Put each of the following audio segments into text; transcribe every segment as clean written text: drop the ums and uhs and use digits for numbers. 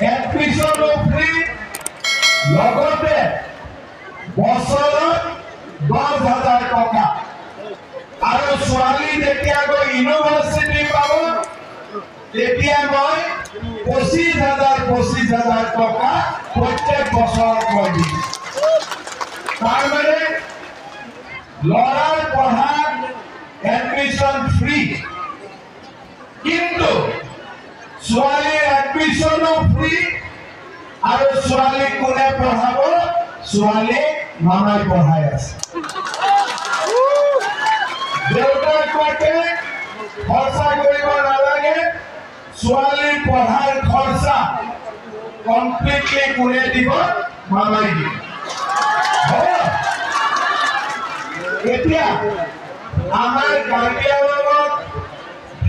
এডমিশ্যনো free, লগতে বছৰত 10,000 টকা। আৰু ছোৱালী যেতিয়া গৈ ইউনিভাৰ্চিটি পাব, তেতিয়া মই 25,000 25,000 টকা প্ৰত্যেক বছৰত মই দিম। তাৰমানে ল'ৰাৰ পঢ়া এডমিশ্যন ফ্ৰী, কিন্তু ছোৱালীৰ এডমিশ্যনো ফ্ৰী। আৰু ছোৱালীক কোনে পঢ়াব? ছোৱালীক মামাই পঢ়াই আছে। দেউতাক মাকে খৰচা কৰিব নালাগে। ছোৱালীৰ পঢ়াৰ খৰচা কমপ্লিটলি কোনে দিব? মামাই দিব। হ'ব? এতিয়া আমাৰ কাৰ্বি আংলঙত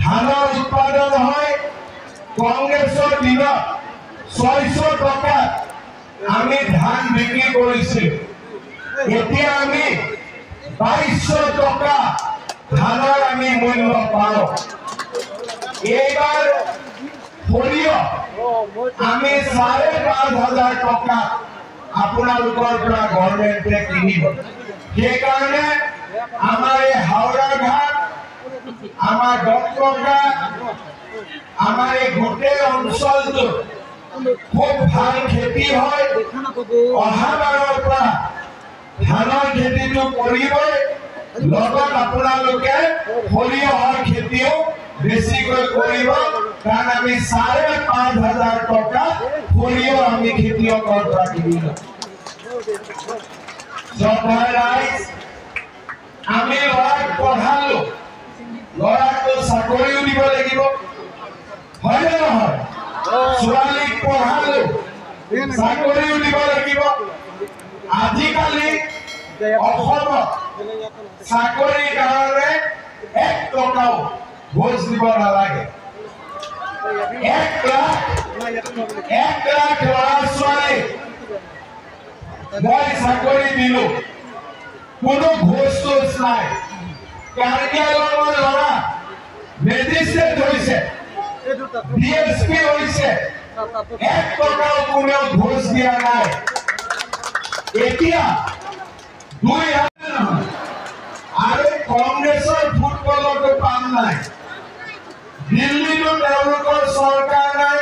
ধানৰ উৎপাদন হয়। কংগ্ৰেছৰ দিনত 600 টকাত আমি ধান বিক্ৰী কৰিছিলো। এতিয়া আমি 2200 টকা ধানৰ আমি মূল্য পাওঁ। এইবাৰ সৰিয়হ আমি 5,500 টকা আপোনালোকৰ পৰা গভৰ্ণমেণ্টে কিনিব। সেইকাৰণে আমাৰ এই হাওৰাঘাট, আমাৰ দত্তকা, আমাৰ এই গোটেই অঞ্চলটোত খুব ভাল খেতি হয়। অহা বাৰৰ পৰা ধানৰ খেতিটো কৰিবই, লগত আপোনালোকে সৰিয়হৰ খেতিও বেছিকৈ কৰিব, কাৰণ আমি 5,500 টকা সৰিয়হ আমি খেতিয়কৰ পৰা কিনি লওঁ। শ্ৰদ্ধাৰ ৰাইজ, আমি ল'ৰাক পঢ়ালো, ল'ৰাকতো চাকৰিও দিব লাগিব, হয়নে নহয়? ছোৱালীক পঢ়ালো, চাকৰিও দিব লাগিব। আজিকালি অসমত চাকৰিৰ কাৰণে 1 টকাও ঘোচ দিব নালাগে। 1 লাখ, 1 লাখ ল'ৰা ছোৱালী মই চাকৰি দিলো, কোনো ঘোচ তোচ নাই। কাৰ্বি আংলঙৰ ল'ৰা মেজিষ্ট্ৰেট হৈছে, ডিএছপি হৈছে, 1 টকাও কোনেও ঘোচ দিয়া নাই। এতিয়া 2 নহয় আৰু কংগ্ৰেছৰ ফুটবলতো কাম নাই। দিল্লীতো তেওঁলোকৰ চৰকাৰ নাই,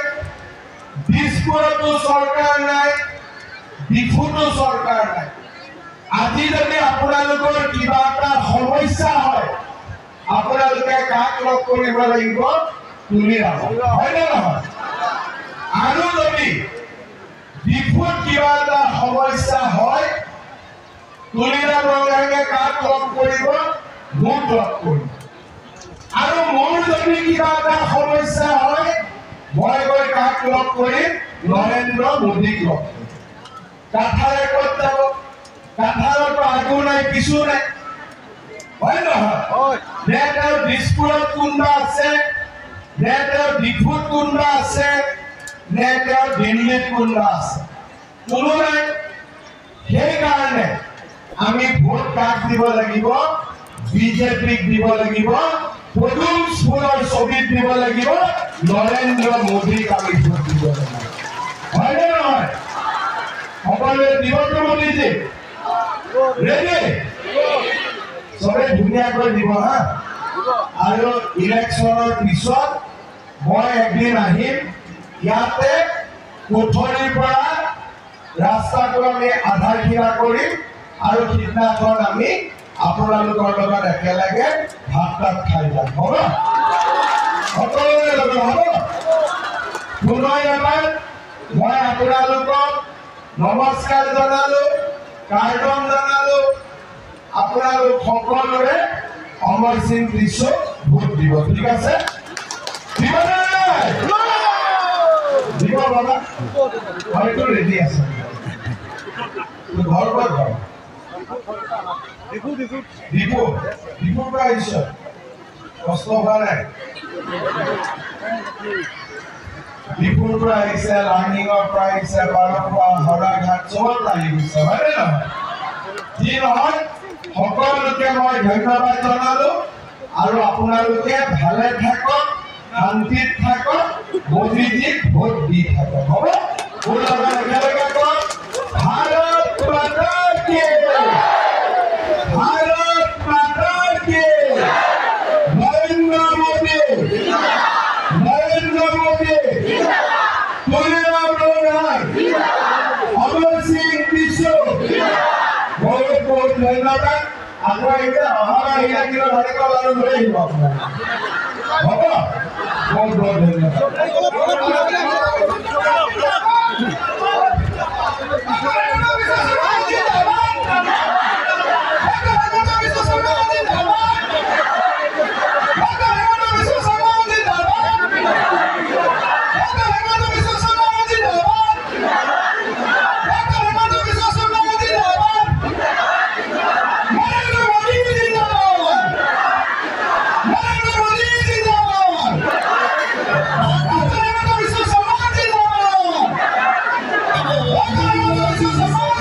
দিছপুৰতো চৰকাৰ নাই, ডিফুতো চৰকাৰ নাই। আজি যদি আপোনালোকৰ কিবা এটা সমস্যা হয়, আপোনালোকে কাক লগ কৰিব লাগিব? তুলিৰামক, হয়নে নহয়? আৰু যদি ডিফুত কিবা এটা সমস্যা হয়, তুলিৰাম ৰংহাঙে কাক লগ কৰিব? মোক লগ কৰিব। আৰু মোৰ যদি কিবা এটা সমস্যা হয়, মই গৈ কাক লগ কৰিম? নৰেন্দ্ৰ মোদীক লগ কৰিম। কাঠাৰে ক'ত যাব? কাঠাৰতো আগো নাই, পিছো নাই, হয় নহয়? নে তেওঁ দিছপুৰত কোনোবা আছে, নে তেওঁ ডিফুত কোনোবা আছে, নে তেওঁ দিল্লীত কোনোবা আছে? কোনো নাই। সেইকাৰণে আমি ভোট কাক দিব লাগিব? বিজেপিক দিব লাগিব, পদুম ফুলৰ ছবিত দিব লাগিব, নৰেন্দ্ৰ মোদীক আমি ভোট দিব লাগিব, হয়নে নহয়? সকলোৱে দিবতো মোদীজী? ৰেডি? চবে ধুনীয়াকৈ দিব হা। আৰু ইলেকশ্যনৰ পিছত মই একদিন আহিম ইয়াতে, কোঠৰিৰ পৰা ৰাস্তাটো আমি আধাৰশিলা কৰিম আৰু সিদিনাখন আমি আপোনালোকৰ লগত একেলগে ভাত তাত খাই যাম। হ'ব? সকলোৰে লগত হ'ব। পুনৰ এবাৰ মই আপোনালোকক নমস্কাৰ জনালো, কাৰ্ডম জনালো। আপোনালোক সকলোৰে অমৰ সিং টিছ'ক ভোট দিব, ঠিক আছে? দিব নে নাই? দিব বাবা? হয়তো ৰেডি আছে। ঘৰ ক'ত? ঘৰ ডিফু। ডিফুৰ পৰা আহিছ, কষ্ট হোৱা নাই? ডিফুৰ পৰা আহিছে, লাংহিঙৰ পৰা আহিছে, বাৰখোৱা, হাওৰাঘাট, চবত আহি গৈছে, হয়নে নহয়? যি নহয়, সকলোকে মই ধন্যবাদ জনালো আৰু আপোনালোকে ভালে থাকক। শান্তিত থাকক, মোদীজীক ভোট দি থাকক। হ'ব, মোৰ লগত একেলগে কওক, ভাৰত মাতা কি, ভাৰত মাতা কি, নৰেন্দ্ৰ মোদী, নৰেন্দ্ৰ মোদী, তুলিৰাম ৰংহাং, অমৰ সিং বিশ্বু। বহুত বহুত ধন্যবাদ। আকৌ আহিলে, অহা আহিলে কিবা নাৰিকল আৰু লৈ আহিব আপোনাৰ। হ'ব, বহুত বহুত ধন্যবাদ। Thank you.